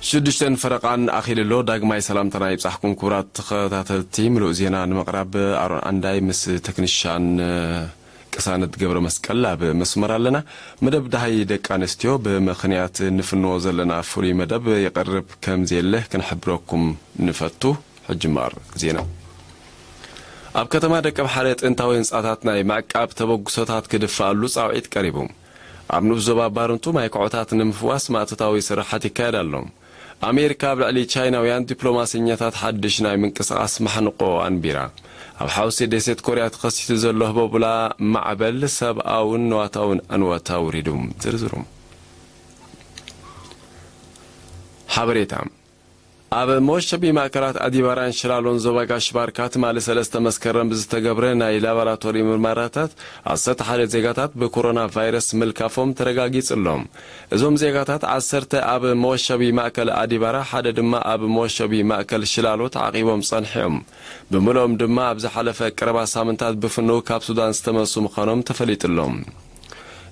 ሽዱሽተን ፈረቓን ኣኺሉ ኣሎ። ዳግማይ ሰላምታና ይብጻሕኩም ክቡራት ተኸታተልቲ። ምሉእ ዜና ንምቕራብ ኣሮን ኣንዳይ ምስ ተክኒሻን ቅሳነት ገብረ መስቀል ኣብ መስመር ኣለና። መደብ ደሃይ ደቂ ኣንስትዮ ብምኽንያት ንፍንዎ ዘለና ፍሉይ መደብ ይቐርብ ከም ዘየለ ክንሕብረኩም ንፈቱ። ሕጂ እምበኣር ዜና። ኣብ ከተማ ደቀምሓረ ጥንታዊ ህንጻታት ናይ ምዕቃብ ተበግሶታት ክድፋኣሉ ጻውዒት ቀሪቡ። ኣብ ንኡስ ዞባ ባርንቱ ማይ ኩዖታት ንምፍዋስ ማእቶታዊ ስራሓት ይካየድ ኣሎ። ኣሜሪካ ኣብ ልዕሊ ቻይናውያን ዲፕሎማሰኛታት ሓድሽ ናይ ምንቅስቓስ ማሕንቆ ኣንቢራ። ኣብ ሓውሲ ደሴት ኮርያ ተኸሲቱ ዘሎ ህቦብላ ማዕበል ሰብኣውን ንዋታውን ኣንወት ኣውሪዱ። ዝርዝሩ ሓበሬታ። ኣብ መወሸቢ ማእከላት ኣዲባራን ሽላሎን ዞባ ጋሽ ባርካ ትማሊ ሰለስተ መስከረም ብዝተገብረ ናይ ላቦራቶሪ ምርመራታት ዓሰርተ ሓደ ዜጋታት ብኮሮና ቫይረስ ምልካፎም ተረጋጊጹ ኣሎ። እዞም ዜጋታት ዓሰርተ ኣብ መወሸቢ ማእከል ኣዲባራ፣ ሓደ ድማ ኣብ መወሸቢ ማእከል ሽላሎ ተዓቒቦም ጸንሖም። ብምልኦም ድማ ኣብ ዝሓለፈ ቀረባ ሳምንታት ብፍንው ካብ ሱዳን ዝተመልሱ ምዃኖም ተፈሊጡ ኣሎ።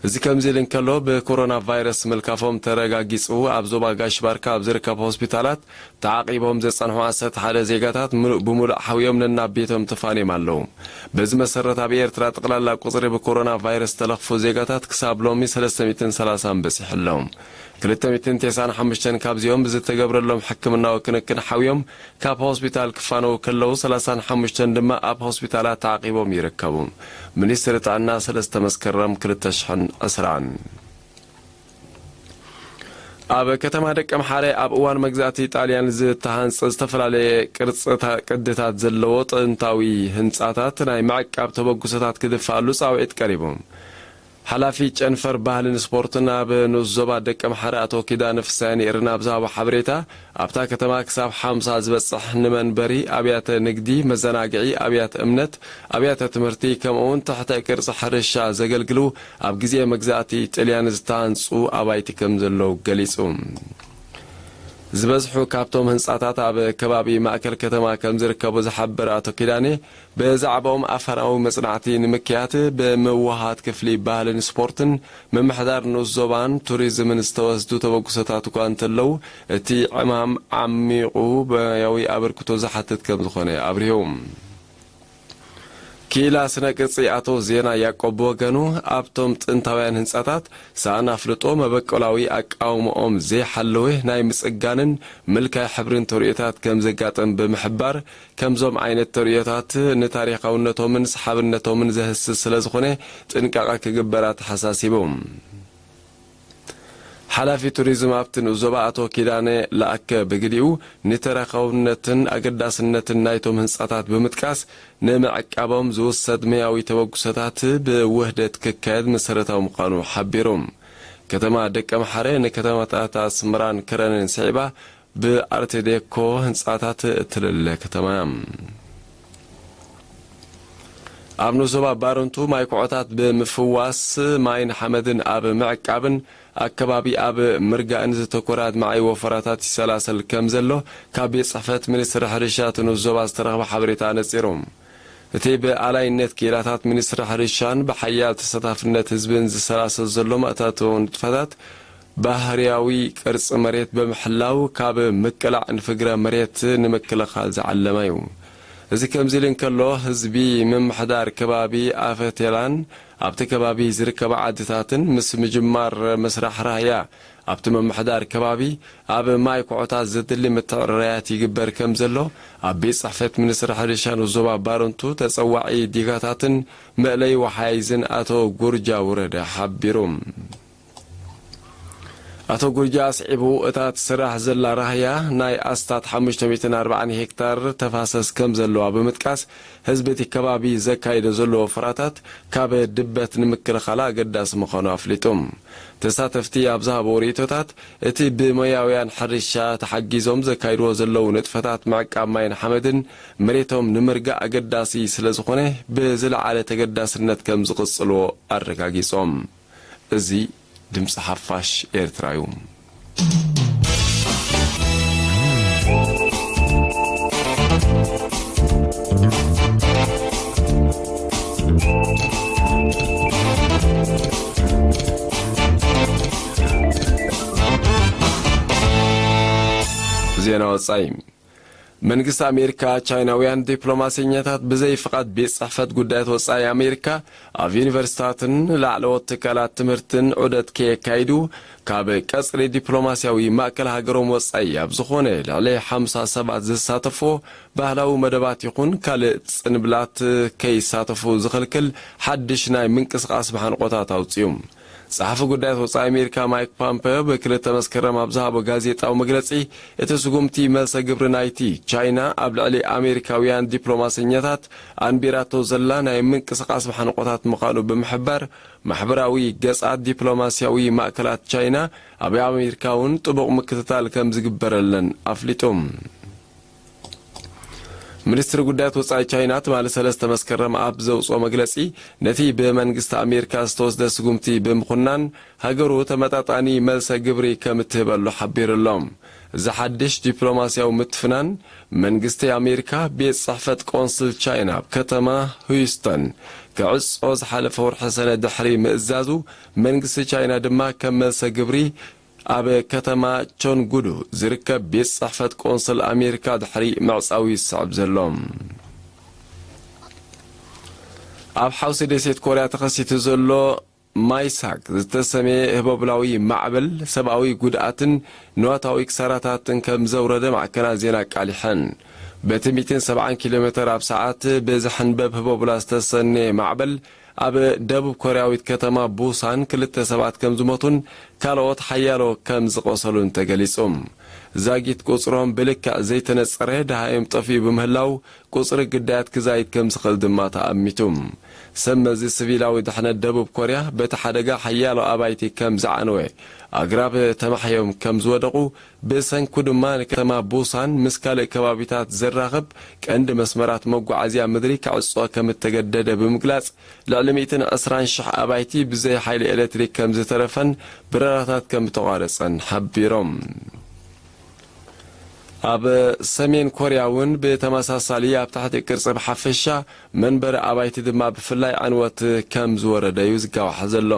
እዚ ከምዚ ኢሉ እንከሎ፣ ብኮሮና ቫይረስ ምልካፎም ተረጋጊጹ ኣብ ዞባ ጋሽ ባርካ ኣብ ዝርከብ ሆስፒታላት ተዓቒቦም ዘጸንሑ ዓሰርተ ሓደ ዜጋታት ምሉእ ብምሉእ ሓውዮም ነናብ ቤቶም ተፋንዮም ኣለዉ። በዚ መሰረት ኣብ ኤርትራ ጠቕላላ ቁጽሪ ብኮሮና ቫይረስ ዝተለኽፉ ዜጋታት ክሳብ ሎሚ ሰለስተ ሚእትን ሰላሳን በጺሑ ኣሎ። ክልተ ሚእትን ተስዓን ሓሙሽተን ካብዚኦም ብዝተገብረሎም ሕክምናዊ ክንክን ሓውዮም ካብ ሆስፒታል ክፋነዉ ከለዉ፣ ሰላሳን ሓሙሽተን ድማ ኣብ ሆስፒታላት ተዓቒቦም ይርከቡ። ሚኒስትሪ ጥዕና ሰለስተ መስከረም ክልተ ሽሕን ዕስራን። ኣብ ከተማ ደቀምሓረ ኣብ እዋን መግዛእቲ ጣልያን ዝተሃንጸ ዝተፈላለየ ቅርጽታ-፣ ቅድታት ዘለዎ ጥንታዊ ህንጻታት ናይ ምዕቃብ ተበግሶታት ክድፋኣሉ ጻውዒት ቀሪቡ። ሓላፊ ጨንፈር ባህልን ስፖርትን ኣብ ንኡስ ዞባ ደቀምሓረ ኣቶ ኪዳነ ፍሳየ ንኤረና ኣብ ዝሃቦ ሓበሬታ፣ ኣብታ ከተማ ክሳብ ሓምሳ ዝበጽሕ ንመንበሪ፣ ኣብያተ ንግዲ፣ መዘናግዒ፣ ኣብያተ እምነት፣ ኣብያተ ትምህርቲ፣ ከምኡ'ውን ትሕተ ቅርጺ ሕርሻ ዘገልግሉ ኣብ ግዜ መግዛእቲ ጥልያን ዝተሃንጹ ኣባይቲ ከም ዘለዉ ገሊጹ። ዝበዝሑ ካብቶም ህንጻታት ኣብ ከባቢ ማእከል ከተማ ከም ዝርከቡ ዝሓበረ ኣቶ ኪዳኔ፣ ብዛዕባኦም ኣፈራዊ መጽናዕቲ ንምክያት ብምውሃት ክፍሊ ባህልን ስፖርትን ምምሕዳር ንኡስ ዞባን ቱሪዝምን ዝተወስዱ ተበግሶታት እኳ እንተለዉ፣ እቲ ዕማም ዓሚቑ ሞያዊ ኣበርክቶ ዝሓትት ከም ዝኾነ ኣብሪሁ። ክኢላ ስነ ቅርጺ ኣቶ ዜና ያቆብ ብወገኑ፣ ኣብቶም ጥንታውያን ህንጻታት ሰኣን ኣፍልጦ መበቆላዊ ኣቃውምኦም ዘይሓለወ ናይ ምጽጋንን ምልካይ ሕብርን ተርእዮታት ከም ዘጋጥም ብምሕባር፣ ከምዞም ዓይነት ተርእዮታት ንታሪኻውነቶምን ሰሓብነቶምን ዘህስስ ስለ ዝኾነ ጥንቃቐ ክግበር ኣተሓሳሲቡ። ሓላፊ ቱሪዝም ኣብቲ ንኡስ ዞባ ኣቶ ኪዳነ ለኣከ ብግዲኡ፣ ንተረኻውነትን ኣገዳስነትን ናይቶም ህንጻታት ብምጥቃስ፣ ንምዕቃቦም ዝውሰድ መያዊ ተበግሶታት ብውህደት ክካየድ መሰረታዊ ምዃኑ ሓቢሩ። ከተማ ደቀምሓረ ንከተማታት ኣስመራን ከረንን ስዒባ ብኣርት ዴኮ ህንጻታት እትልለ ከተማ እያ። ኣብ ንኡስ ዞባ ባረንቱ ማይ ኩዖታት ብምፍዋስ ማይን ሓመድን ኣብ ምዕቃብን ኣከባቢ ኣብ ምርጋእን ዝተኮረ ኣድማዒ ወፈራታት ይሰላሰል ከም ዘሎ ካብ ቤት ጽሕፈት ሚኒስትሪ ሕርሻ እቲ ንኡስ ዞባ ዝተረኽበ ሓበሬታ ኣነጺሩ። እቲ ብኣላይነት ክኢላታት ሚኒስትሪ ሕርሻን ብሓያል ተሳታፍነት ህዝብን ዝሰላሰል ዘሎ ማእታቶ ንጥፈታት፣ ባህርያዊ ቅርጺ መሬት ብምሕላው ካብ ምቅላዕ ንፍግረ መሬት ንምክልኻል ዝዓለመ እዩ። እዚ ከምዚ ኢሉ እንከሎ፣ ህዝቢ ምምሕዳር ከባቢ ኣፈቴላን ኣብቲ ከባቢ ዝርከባ ዓድታትን ምስ ምጅማር መስራሕ ራህያ ኣብቲ ምምሕዳር ከባቢ ኣብ ማይ ኩዖታት ዘድሊ ምትዕርራያት ይግበር ከም ዘሎ ኣብ ቤት ጽሕፈት ሚኒስትሪ ሕርሻን ዞባ ባረንቱ ተጸዋዒ ዲጋታትን መእለይ ወሓይዝን ኣቶ ጉርጃ ውረደ ሓቢሩ። ኣቶ ጉርጃ ኣስዒቡ፣ እታ ትስራሕ ዘላ ራህያ ናይ ኣስታት ሓሙሽተ ሚእትን ኣርባዓን ሄክታር ተፋሰስ ከም ዘለዋ ብምጥቃስ፣ ህዝቢ እቲ ከባቢ ዘካይዶ ዘሎ ወፈራታት ካብ ድበት ንምክልኻል ኣገዳሲ ምዃኑ ኣፍሊጡ። ተሳተፍቲ ኣብ ዝሃብዎ ርእይቶታት፣ እቲ ብሞያውያን ሕርሻ ተሓጊዞም ዘካይድዎ ዘለዉ ንጥፈታት ምዕቃብ ማይን ሓመድን መሬቶም ንምርጋእ ኣገዳሲ ስለ ዝኾነ፣ ብዝለዓለ ተገዳስነት ከም ዝቕጽልዎ ኣረጋጊጾም። እዚ ድምጺ ሓፋሽ ኤርትራ እዩ። ዜና ወጻኢ። መንግስቲ ኣሜሪካ፣ ቻይናውያን ዲፕሎማሰኛታት ብዘይ ፍቓድ ቤት ጽሕፈት ጉዳያት ወጻኢ ኣሜሪካ ኣብ ዩኒቨርሲታትን ላዕለዎት ትካላት ትምህርትን ዑደት ከየካይዱ፣ ካብ ቀጽሪ ዲፕሎማስያዊ ማእከል ሃገሮም ወጻኢ ኣብ ዝኾነ ልዕሊ ሓምሳ ሰባት ዝሳተፎ ባህላዊ መደባት ይኹን ካልእ ጽንብላት ከይሳተፉ ዝኽልክል ሓድሽ ናይ ምንቅስቓስ መሓንቆታት ኣውጺኡ። ጸሓፊ ጉዳያት ወጻኢ ኣሜሪካ ማይክ ፖምፐዮ ብክልተ መስከረም ኣብ ዝሃቦ ጋዜጣዊ መግለጺ፣ እቲ ስጉምቲ መልሰ ግብሪ ናይቲ ቻይና ኣብ ልዕሊ ኣሜሪካውያን ዲፕሎማሰኛታት ኣንቢራቶ ዘላ ናይ ምንቅስቓስ መሓንቆታት ምዃኑ ብምሕባር፣ ማሕበራዊ ገጻት ዲፕሎማስያዊ ማእከላት ቻይና ኣብ ኣሜሪካ እውን ጥቡቕ ምክትታል ከም ዝግበረለን ኣፍሊጡ። ሚኒስትሪ ጉዳያት ወጻኢ ቻይና ትማሊ ሰለስተ መስከረም ኣብ ዘውጽኦ መግለጺ፣ ነቲ ብመንግስቲ ኣሜሪካ ዝተወስደ ስጉምቲ ብምኹናን፣ ሃገሩ ተመጣጣኒ መልሰ ግብሪ ከም እትህበሉ ሓቢሩ ኣሎ። እዚ ሓድሽ ዲፕሎማስያዊ ምትፍናን፣ መንግስቲ ኣሜሪካ ቤት ጽሕፈት ቆንስል ቻይና ኣብ ከተማ ሁስተን ክዕጾ ዝሓለፈ ወርሒ ሰነ ድሕሪ ምእዛዙ፣ መንግስቲ ቻይና ድማ ከም መልሰ ግብሪ ኣብ ከተማ ቾንጉዱ ዝርከብ ቤት ጽሕፈት ቆንስል ኣሜሪካ ድሕሪ ምዕጻው ይስዕብ ዘሎ። ኣብ ሓውሲ ደሴት ኮርያ ተኸሲቱ ዘሎ ማይሳክ ዝተሰምየ ህቦብላዊ ማዕበል ሰብኣዊ ጉድኣትን ንዋታዊ ክሳራታትን ከም ዘውረደ ማዕከናት ዜና ኣቃሊሐን። በቲ ሚእትን ሰብዓን ኪሎ ሜተር ኣብ ሰዓት ብዝሕንበብ ህቦብላ ዝተሰነየ ማዕበል ኣብ ደቡብ ኮርያዊት ከተማ ቡሳን ክልተ ሰባት ከም ዝሞቱን ካልኦት ሓያሎ ከም ዝቆሰሉን ተገሊጹ። ዛጊት ቁጽሮም ብልክዕ ዘይተነጸረ ደሃዮም ጠፊኡ ብምህላው፣ ቁጽሪ ግዳያት ክዛይድ ከም ዝኽእል ድማ ተኣሚቱ። ሰብ መዚ ሲቪላዊ ድሕነት ደቡብ ኮርያ በቲ ሓደጋ ሓያሎ ኣባይቲ ከም ዝዓነወ፣ ኣግራብ ተማሕዮም ከም ዝወደቑ፣ ብሰንኩ ድማ ንከተማ ቡሳን ምስ ካልእ ከባቢታት ዘራኽብ ቀንዲ መስመራት መጓዓዝያ ምድሪ ክዕጾ ከም እተገደደ ብምግላጽ፣ ልዕሊ ሚእትን ዕስራን ሽሕ ኣባይቲ ብዘይ ሓይሊ ኤሌክትሪክ ከም ዝተረፈን በረራታት ከም እተቋረጸን ሓቢሮም። ኣብ ሰሜን ኮርያ እውን ብተመሳሳሊ ኣብ ትሕቲ ቅርጺ ብሓፈሻ መንበሪ ኣባይቲ ድማ ብፍላይ ዕንወት ከም ዝወረደ እዩ ዝጋዋሕ ዘሎ።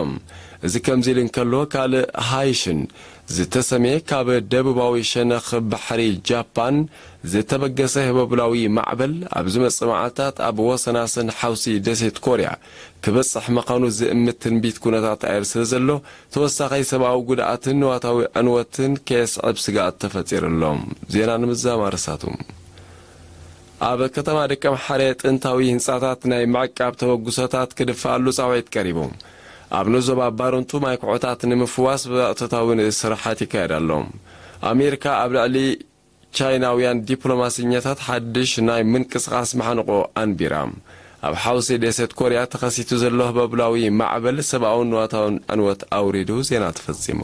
እዚ ከምዚ ኢሉ እንከሎ፣ ካልእ ሃይሽን ዝተሰምየ ካብ ደቡባዊ ሸነኽ ባሕሪ ጃፓን ዝተበገሰ ህቦብላዊ ማዕበል ኣብ ዝመጽእ መዓልታት ኣብ ወሰናስን ሓውሲ ደሴት ኮርያ ክበጽሕ ምዃኑ ዝእምት ትንቢት ኩነታት ኣየር ስለ ዘሎ፣ ተወሳኺ ሰብኣዊ ጉድኣትን ንዋታዊ ዕንወትን ከየስዕብ ስግኣት ተፈጢሩ ኣሎ። ዜና ንምዝዛም ኣርእስታቱ። ኣብ ከተማ ደቀምሓረ ጥንታዊ ህንጻታት ናይ ምዕቃብ ተበግሶታት ክድፈኣሉ ጻውዒት ቀሪቡ። ኣብ ንዞባ ባረንቱ ማይ ኩሖታት ንምፍዋስ ብቐጥታዊ ስራሓት ይካየድ ኣሎ። ኣሜሪካ ኣብ ልዕሊ ቻይናውያን ዲፕሎማሲኛታት ሓድሽ ናይ ምንቅስቓስ መሓንቆ ኣንቢራ። ኣብ ሓውሲ ደሴት ኮርያ ተኸሲቱ ዘሎ ህቦብላዊ ማዕበል ሰብኣውን ንዋታውን ዕንወት ኣውሪዱ። ዜና ተፈጺሙ።